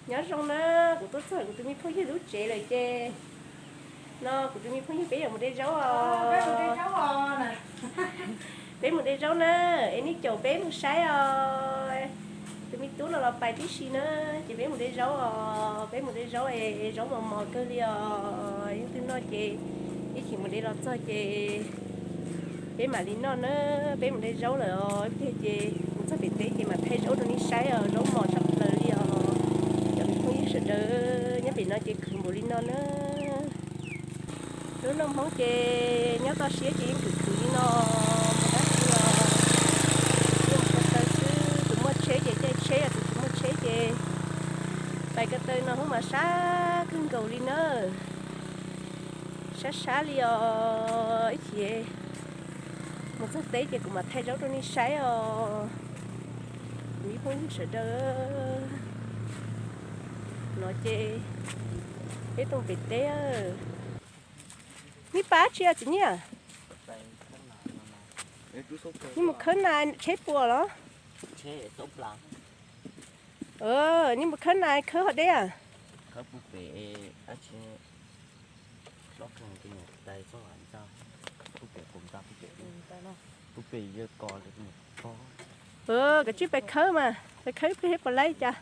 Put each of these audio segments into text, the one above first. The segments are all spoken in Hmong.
Nyob zoo na, kuv tuaj txog kuv tus me phooj ywg lub tsev lawm ces no kuv tus me phooj ywg peb yuav mus de zaub os. Peb mus de zaub na, es nej caum peb mus saib os. Tus me tub no los pais tib si na, ces peb mus de zaub os, peb mus de zaub es zaub mos mos kawg li os. Yog twg noj ces ib chim mus de los txog ces peb mam li noj na. Peb mus de zaub lawm os, ib pliag ces mus txog pem teb ces mam thaij zaub rau nej saib os, zaub mos tshaj plaws li os. Cov me phooj ywg sawv daws, nyob pem no ces khwv npaum li no na. Lub neej Hmoob ces nyob toj siab ces yeej khwv khwv li no, mus dab tsi los yeej mus ko taw xwb. Tus muaj tsheb ces caij tsheb, tus tsis muaj tsheb ces pais ko taw no hub mas sab kawg nkaus li na. Sab sab li os, ib chim mus txog teb ces kuv mam thaij zaub rau nej saib os. Kuv me phooj ywg sawv daws, no ces peb tuaj pem teb. Nej pab tsi os txiv Nyiaj? Nej mus khawb nas tsheb puas los? Nej mus khawb nas khawb ho deb a? Kav tsij pais khawb mas, pais khawb ib pliag seb puas laib cas.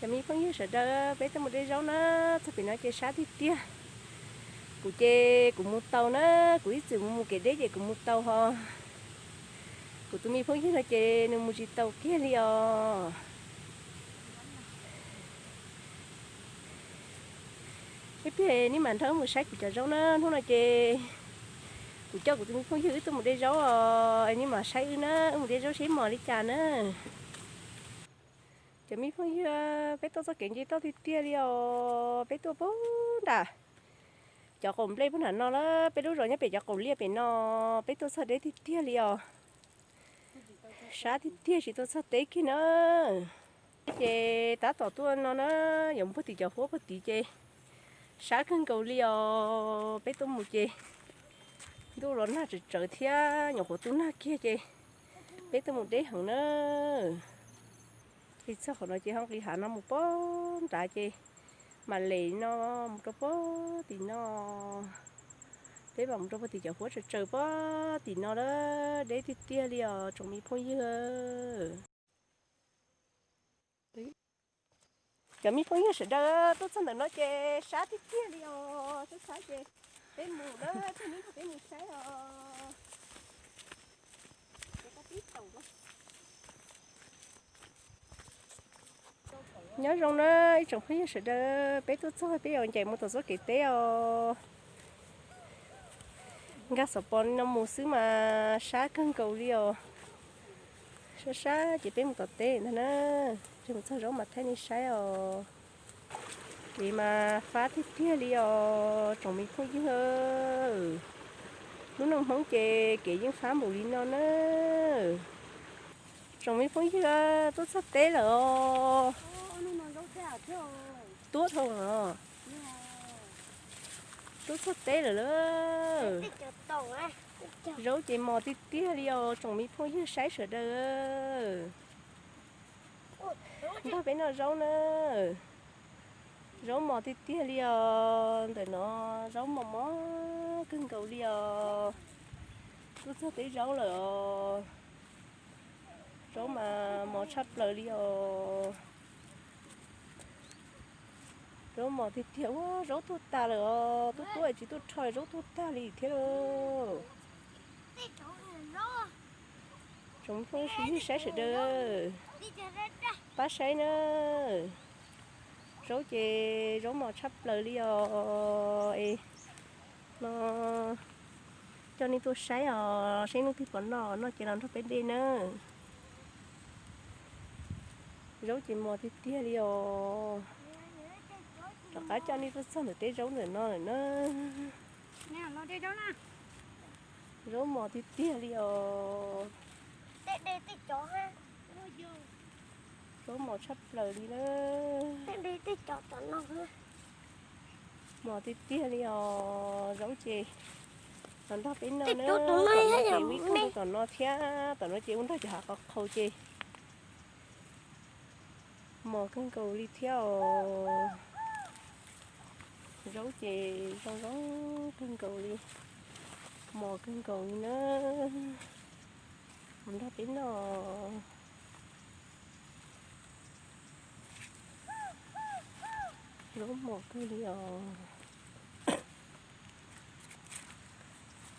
Cov me phooj ywg sawv daws, peb tuaj mus de zaub na, txog pem no ces sab tiag tiag. Kuv ces kuv mus tau na, kuv ib txwm mus mus kev deb ces kuv mus tau ho. Kuv tus me phooj ywg no ces nws mus tsis tau kiag li os. Ib pliag nej mam nrog wb mus saib kuv cov zaub na. Hnub no ces kuv coj kuv tus me phooj ywg wb tuaj mus de zaub os, nej mam saib wb na, wb mus de zaub seb mos li cas na. Cov me phooj ywg, peb tuaj txoj kev nce toj tiag tiag li os, peb tuaj puag nram cov qaum nplej puag nram no lawm, peb lub zos nyob pem cov qaum liaj pem no, peb tuaj txog deb tiag tiag li os. Sab tiag tiag tsis tau txog teb kiag na. Ces tab tom tuaj no na, yuav mus puag tim cov huab puag tid ces sab kawg nkaus li os. Peb tuaj mus ces ntuj los nag tsawv tsawv thiab nyuam qhuav tu nag kiag ces peb tuaj mus deb heev na. Qis txog qhov no ces ho nqis hav no mus puag nrad ces mam lem no mus rau puag tim no. Peb mam mus rau puag tim cov huab tsawv tsawv puag tim no lawm, deb tiag tiag li os tsoom me phooj ywg. Cov me phooj ywg sawv daws, tuaj txog ntawm no ces sab tiag tiag li os, sab sab ces peb mus lawm, peb mus saib os. Nyob zoo na ib tsoom phooj ywg sawv daws, peb tuaj txog peb yuav ncaim mus tom txoj kev teb os. Nkag xov pos no mus xwb mas sab kawg nkaus li os. Sab sab ces peb mus tom teb ntag na. Mus txog zaub mas thaij nej saib os. Kev mas fab tiag tiag li os tsoom me phooj ywg. Lub neej Hmoob ces kev yeej fab npaum li no na. Tsoom me phooj ywg, tuaj txog teb lawm os. Tuaj dhau os. Tuaj txog teb lawm lauj. Zaub ces mos tiag tiag li os tsoom me phooj ywg saib sawv daws. Nrog peb noj zaub na. Zaub mos tiag tiag li os, ntawm no zaub mos mos kawg nkaus li os. Tuaj txog teb zaub lawm os. Zaub mas mos tshaj plaws li os. Zaub mos tiag tiag, ua zaub tuag tag lawm os, tuaj tuaj tsis tuaj rho zaub tuag tag li thiab lauj. Tsoom phooj ywg saib sawv daws, pab saib na. Zaub ces zaub mos tshaj plaws li os. Es no coj nej tuaj saib os, saib hnub twg pom noj, noj ces los nrog peb de na. Zaub ces mos tiag tiag li os. Rov qab coj nej tuaj txog ntawm teb zaub ntawm no lawm na. Zaub mos tiag tiag li os. Zaub mos tshaj plaws li na. Mos tiag tiag li os, zaub ces los nrog peb noj na. Tom no ces ua ib koog rau tom no thiab, tom no ces ua nrog cov hav qhov qhaus ces Mos kawg nkaus li thiab os. Zaub ces zoo zoo kawg nkaus li, mos kawg nkaus li na. Mus nrog peb noj. Zaub mos kawg li os.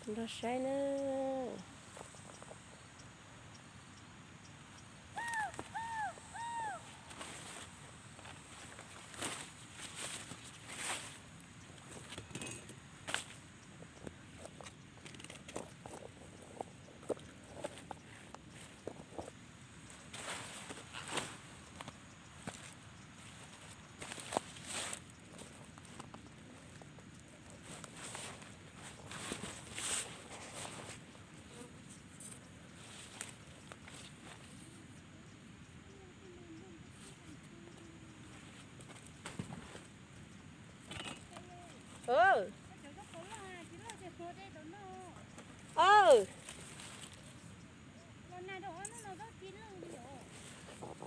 Nrog saib na.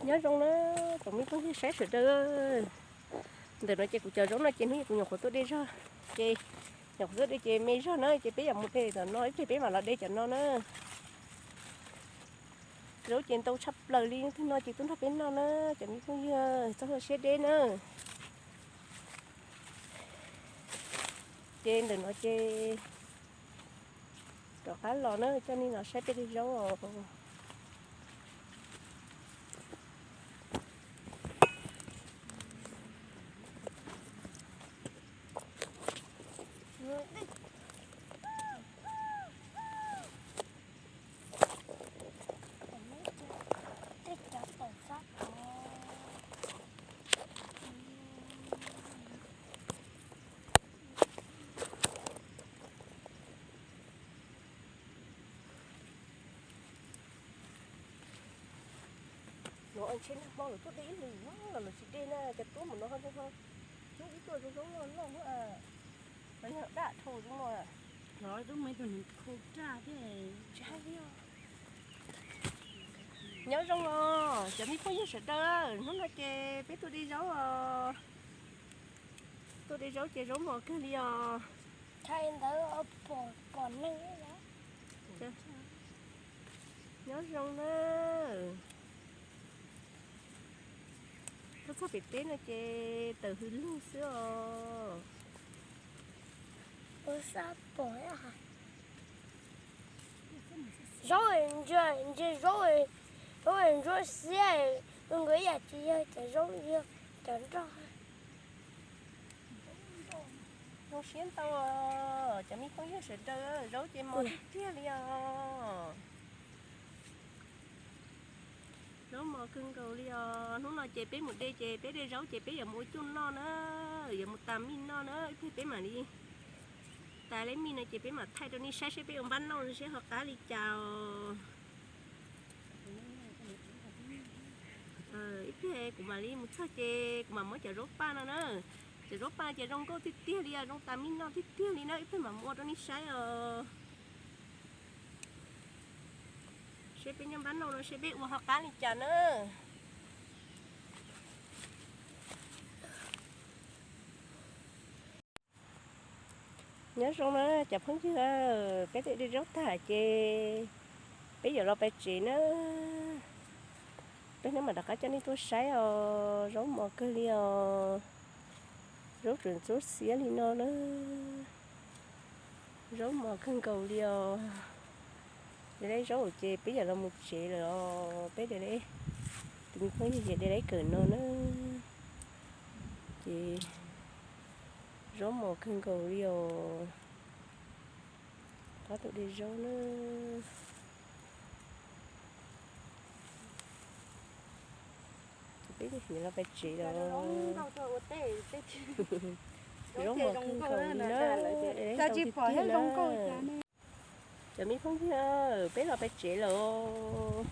Nyob zoo na, tsoom me phooj ywg saib sawv daws. Ntawm no ces kuv cov zaub no ces hnub kuv nyuam qhuav tuaj de zog, ces nyuam qhuav tuaj de ces me zog na, ces peb yuav mus de tom no ib pliag peb mam los de cov no na. Zaub ces ntau tshaj plaws li, tus no ces tuaj nrog peb noj na, cov me phooj ywg txhob ua siab deb na. Ces ntawm no ces rov qab los na, coj nej los saib peb de zaub os. Los ntshe nag hmo lawv tuaj de ib lwm los lawv tsis de na, cas tuaj mus no ho hnub ib tuaj zoo zoo loj loj mas yog daj dhau zoo no. Nyob zoo os cov me phooj ywg sawv daws, hnub no ces peb tuaj de zaub os. Tuaj de zaub ces zaub mos kawg li os. Nyob zoo na. Tuaj txog pem teb no ces tawm hws lug xwb os. Zaub ntsia, ntsia zaub, zaub ntsuab xiab, nkawd yam tsis yog cov zaub, yog cov nroj. Zoo siab ntau os cov me phooj ywg sawv daws, zaub ces mos tiag tiag li os. Zaub mos kawg nkaus li os. Hnub no ces peb mus de ces peb de zaub ces peb yuav mus ua cuj noj na, yuav mus tas mij noj na, ib pliag peb mam li tas leb mij no ces peb mam thaij rau nej saib seb peb ua npab noj seb ho qab li cas os. Ib pliag kuv mam li mus txog ces kuv mam muab cov zaub paj no na, cov zaub paj ces zoo nkauj tiag tiag li os, zoo tas mij noj tiag tiag li na, ib pliag mam mus ua rau nej saib os. Seb peb nyob npab noj no seb peb ua ho qab li cas na. Nyob zoo na cov phooj ywg, peb twb de zaub tag ces peb yuav los pais tsev na. Peb hnub mam rov qab coj nej tuaj saib os, zaub mos kawg li os. Zaub tseem ntsuab xiab li no na. Zaub mos kawg nkaus li os. De leb zaub ces peb yuav los mus tsev lawm os, peb de leb, tus me phooj ywg de leb kawm no na. Ces zaub mos kawg nkaus li os. Qab tus de zaub na. Ces peb yuav los pais tsev lawm. Zaub mos kawg nkaus li na. Cov me phooj ywg, peb los pais tsev lawm.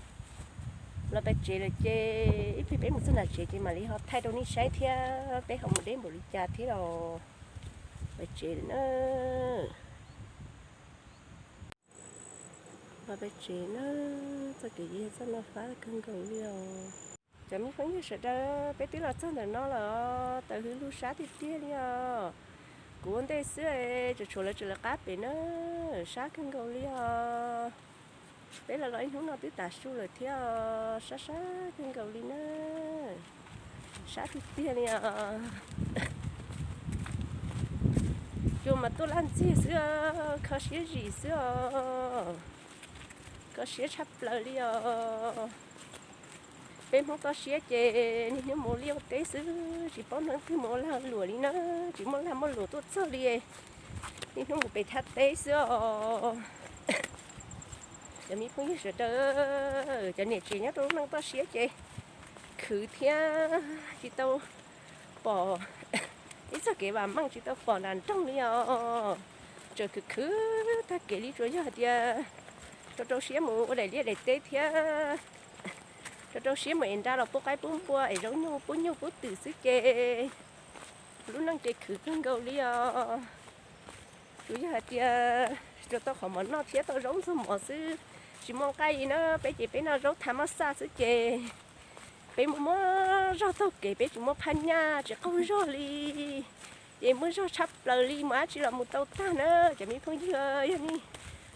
Los pais tsev lawm ces ib pliag peb mus txog nram tsev ces mam li ho thaij rau nej saib thiab peb ho mus deb npaum li cas thiab los. Pais tsev lawm na. Los pais tsev na, txoj kev yog txoj no fab kawg nkaus li os. Cov me phooj ywg sawv daws, peb twb los txog ntawm no lawm, taws hwv lug sab tiag tiag li os. Kuv ua ntej xwb, tseem tshuav lawv tseem lawv qab pem na, sab kawg nkaus li os. Peb los los ib hnub no twb tav su lawm thiab, sab sab kawg nkaus li na, sab tiag tiag li os. Cua mas tuaj laj ntxiag xwb, kho siab zim xwb os, kho siab tshaj plaws li os. Peb Hmoob toj siab ces niaj hnub mus ua liaj ua teb xwb, tsis paub hnub twg mus ua lag luam li na, tsis muaj lag muaj luam tuaj txog li, niaj hnub mus pem thaj teb xwb os. Cov me phooj ywg sawv daws, cov niam tsev nyob rau lub neej toj siab ces khwv thiab tsis tau pom ib txoj kev vam meej, tsis tau pom nram nroog li os. Tseem khwv khwv tag kev li, tsuas yog hais tias rau rau siab mus ua daim liaj daim teb thiab rau rau siab mus ev nra los pub qaib pub npua, ev zaub nyuj pub nyuj pub twm xwb ces lub neej ces khwv kawg nkaus li os. Tsuas yog hais tias tsuas tau qhov mov noj thiab tau zaub ntxuag mov xwb, tsis muaj nqaij li na. Peb ces peb noj zaub thav mab xaj xwb ces peb muaj muab zog taug kev, peb tsis muaj phaj nyaj tsis qaug zog li, ces muaj zog tshaj plaws li, mus dab tsi los mus tau tag na. Cov me phooj ywg, yog nej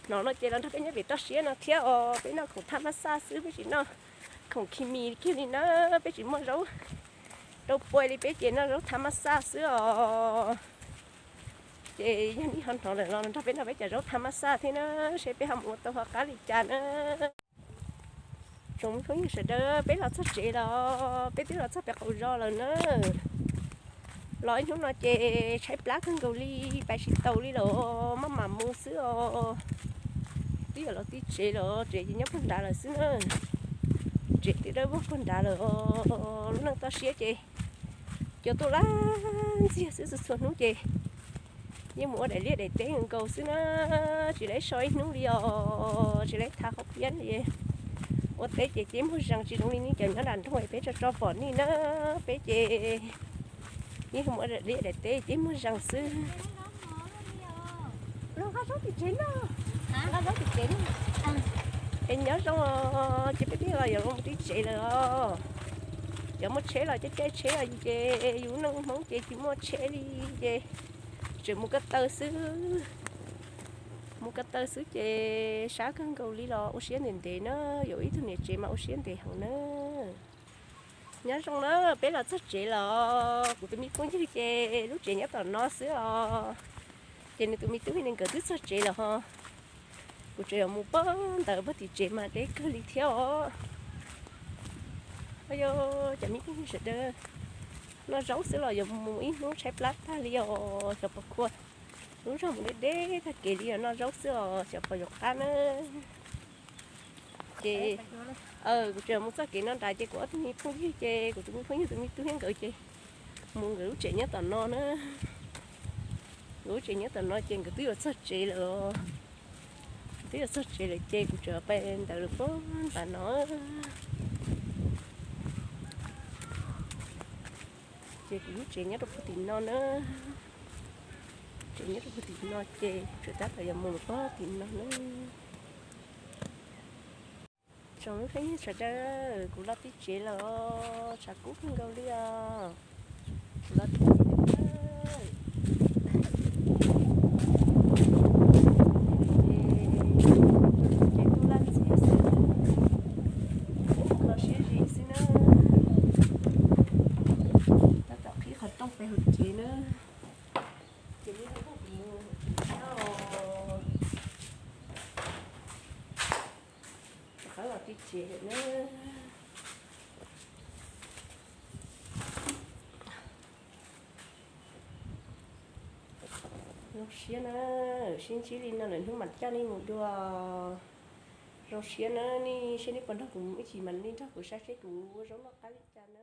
hnov no ces los nrog peb nyob pem toj siab no thiab os. Peb noj khoom thav mab xaj xwb, peb tsis noj khoom khi mis kiag li na. Peb tsis muaj zaub rau pua li, peb ces noj zaub thav mab xaj xwb os. Ces yog nej ho hnov lawm los nrog peb noj peb cov zaub thav mab xaj thiab na, seb peb ho mus ua tau ho qab li cas na. Tsoom phooj ywg sawv daws, peb los txog tsev los, peb twb los txog pem qaum zos lawm na. Los ib hnub no ces tshaib plab kawg nkaus li, pais tsis taus li lawm, maj mam mus xwb os. Twb yuav los ti tsev lawm, tsev ces nyob puag nrad lawm xwb na. Tsev twb dawb vog puag nrad lawm os. Lub neej toj siab ces cua tuaj laj ntxiag xwb, txhua txhua hnub ces yeej mus ua daim liaj daim teb nkaus xwb na, tsis lab so ib hnub li os, tsis lab thav qhov piab li. Ua teb ces ceb muag zees, tsis zoo li nej cov nyob nram nroog peb tso tso pom nej na. Peb ces yeej mus ua daim liaj daim teb ceb muag zees xwb. Los nqa zaub tim tsev no, nqa zaub tim tsev no. Es nyob zoo os, ces peb twb los yuav los mus ti tsev lawm os. Cov muaj tsheb los caij caij tsheb os, ces yus neej Hmoob ces tsis muaj tsheb li ces tseem mus ko taw xwb. Mus ko taw xwb ces sab kawg nkaus li los ua siab ntev ntev na, yuav ib tug niam tsev mas ua siab ntev heev na. Nyob zoo na, peb los txog tsev los, kuv tus me phooj ywg ces lub tsev nyob tom no xwb os. Ces nws tus me tub nws nkawd twb txog tsev lawm ho. Kuv tseem yuav mus pog ntawd pog tim tsev mas deb kawg li thiab os. Yog cov me phooj ywg sawv daws, noj zaub xwb los yuav mus ib hnub tshaib plab tag li os, xyov pom khua. Lub zog mus deb deb tag kev li os, noj zaub xwb os, xyov pom yuav qab na. Ces kuv tseem mus txoj kev no nrad ces kuv ob tug me phooj ywg ces kuv tus me phooj ywg tus me tub thiab nkawd ces mus nkawd lub tsev nyob tom no na. Nkawd lub tsev nyob tom no ces nkawd twb yuav txog tsev lawm. Twb yuav txog tsev lawm ces kuv tseem pais ntawd lawm pog nram no. Ces kuv lub tsev nyob rau pog tim no na. Tsev nyob rau pog tim no ces tseem tab tom yuav mus lawm pog tim no na. Tsoom phooj ywg sawv daws, kuv los ti tsev lawm os, tshav kub kawg nkaus li os. Kuv los ti tsev lawm. Ces, ces tuaj laj ntxiag xwb, los siab zim xwb na. Tab tom qhib qhov rooj pem hauv tsev na. Ces li kuv mus hauv tsev thiab os. Rov qab los ti tsev lawm na. Zoo siab na, sib ntsib li no lwm hnub mam coj nej mus dua. Zoo siab na, nej seb nej puas nrog kuv mus ib chim mas nej nrog kuv saib seb kuv ua zaub noj qab li cas na.